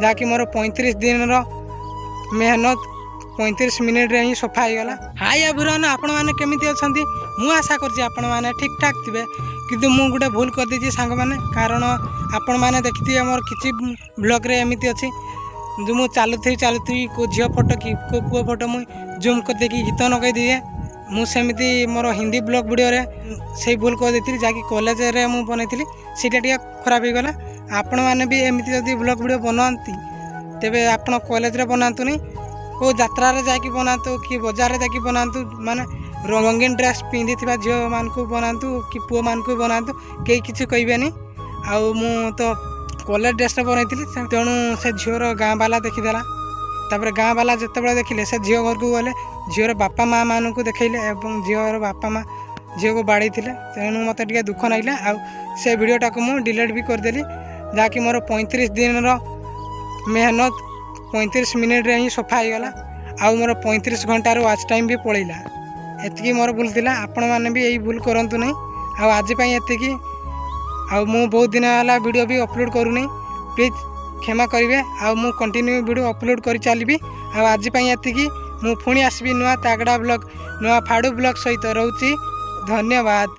ଯାହାକି ମୋର 35 ଦିନର ମେହନତ 35 ମିନିଟ୍ରେ ହିଁ ସଫା ହେଇଗଲା। ହାଇ ଏଭ୍ରିୱାନ୍, ଆପଣମାନେ କେମିତି ଅଛନ୍ତି? ମୁଁ ଆଶା କରୁଛି ଆପଣମାନେ ଠିକ୍ ଠାକ୍ ଥିବେ। କିନ୍ତୁ ମୁଁ ଗୋଟେ ଭୁଲ କରିଦେଇଛି ସାଙ୍ଗମାନେ, କାରଣ ଆପଣମାନେ ଦେଖିଥିବେ ମୋର କିଛି ବ୍ଲଗ୍ରେ ଏମିତି ଅଛି ଯେଉଁ ମୁଁ ଚାଲୁଥିବି ଚାଲୁଥିବି, କେଉଁ ଝିଅ ଫଟୋ କି କେଉଁ ପୁଅ ଫଟୋ ମୁଁ ଜୁମ୍ କରିଦେଇକି ଗୀତ ଲଗାଇ ଦିଏ। ମୁଁ ସେମିତି ମୋର ହିନ୍ଦୀ ବ୍ଲଗ୍ ଭିଡ଼ିଓରେ ସେଇ ଭୁଲ କରିଦେଇଥିଲି, ଯାହାକି କଲେଜରେ ମୁଁ ବନେଇଥିଲି। ସେଇଟା ଟିକେ ଖରାପ ହେଇଗଲା। ଆପଣମାନେ ବି ଏମିତି ଯଦି ବ୍ଲଗ୍ ଭିଡ଼ିଓ ବନାନ୍ତି, ତେବେ ଆପଣ କଲେଜରେ ବନାନ୍ତୁନି। କେଉଁ ଯାତ୍ରାରେ ଯାଇକି ବନାନ୍ତୁ କି ବଜାରରେ ଯାଇକି ବନାନ୍ତୁ, ମାନେ ରଙ୍ଗୀନ ଡ୍ରେସ୍ ପିନ୍ଧିଥିବା ଝିଅମାନଙ୍କୁ ବନାନ୍ତୁ କି ପୁଅମାନଙ୍କୁ ବନାନ୍ତୁ, କେହି କିଛି କହିବେନି। ଆଉ ମୁଁ ତ କଲେଜ ଡ୍ରେସ୍ଟା ବନେଇଥିଲି, ତେଣୁ ସେ ଝିଅର ଗାଁ ବାଲା ଦେଖିଦେଲା। ତାପରେ ଗାଁ ବାଲା ଯେତେବେଳେ ଦେଖିଲେ, ସେ ଝିଅ ଘରକୁ ଗଲେ, ଝିଅର ବାପା ମା ମାନଙ୍କୁ ଦେଖେଇଲେ ଏବଂ ଝିଅର ବାପା ମା ଝିଅକୁ ବାଡ଼େଇଥିଲେ। ତେଣୁ ମୋତେ ଟିକେ ଦୁଃଖ ଲାଗିଲା ଆଉ ସେ ଭିଡ଼ିଓଟାକୁ ମୁଁ ଡିଲିଟ୍ ବି କରିଦେଲି, ଯାହାକି ମୋର 35 ଦିନର ମେହନତ 35 ମିନିଟ୍ରେ ହିଁ ସଫା ହେଇଗଲା ଆଉ ମୋର 35 ଘଣ୍ଟାର ୱାଚ୍ ଟାଇମ୍ ବି ପଳେଇଲା। ଏତିକି ମୋର ଭୁଲ ଥିଲା। ଆପଣମାନେ ବି ଏଇ ଭୁଲ କରନ୍ତୁ ନାହିଁ। ଆଉ ଆଜି ପାଇଁ ଏତିକି। ଆଉ ମୁଁ ବହୁତ ଦିନ ହେଲା ଭିଡ଼ିଓ ବି ଅପଲୋଡ଼ କରୁନି, ପ୍ଲିଜ୍ କ୍ଷମା କରିବେ। ଆଉ ମୁଁ କଣ୍ଟିନ୍ୟୁ ଭିଡ଼ିଓ ଅପଲୋଡ଼ କରି ଚାଲିବି। ଆଉ ଆଜି ପାଇଁ ଏତିକି। ମୁଁ ପୁଣି ଆସିବି ନୂଆ ତାଗଡ଼ା ବ୍ଲଗ୍, ନୂଆ ଫାଡ଼ୁ ବ୍ଲଗ୍ ସହିତ। ରହୁଛି, ଧନ୍ୟବାଦ।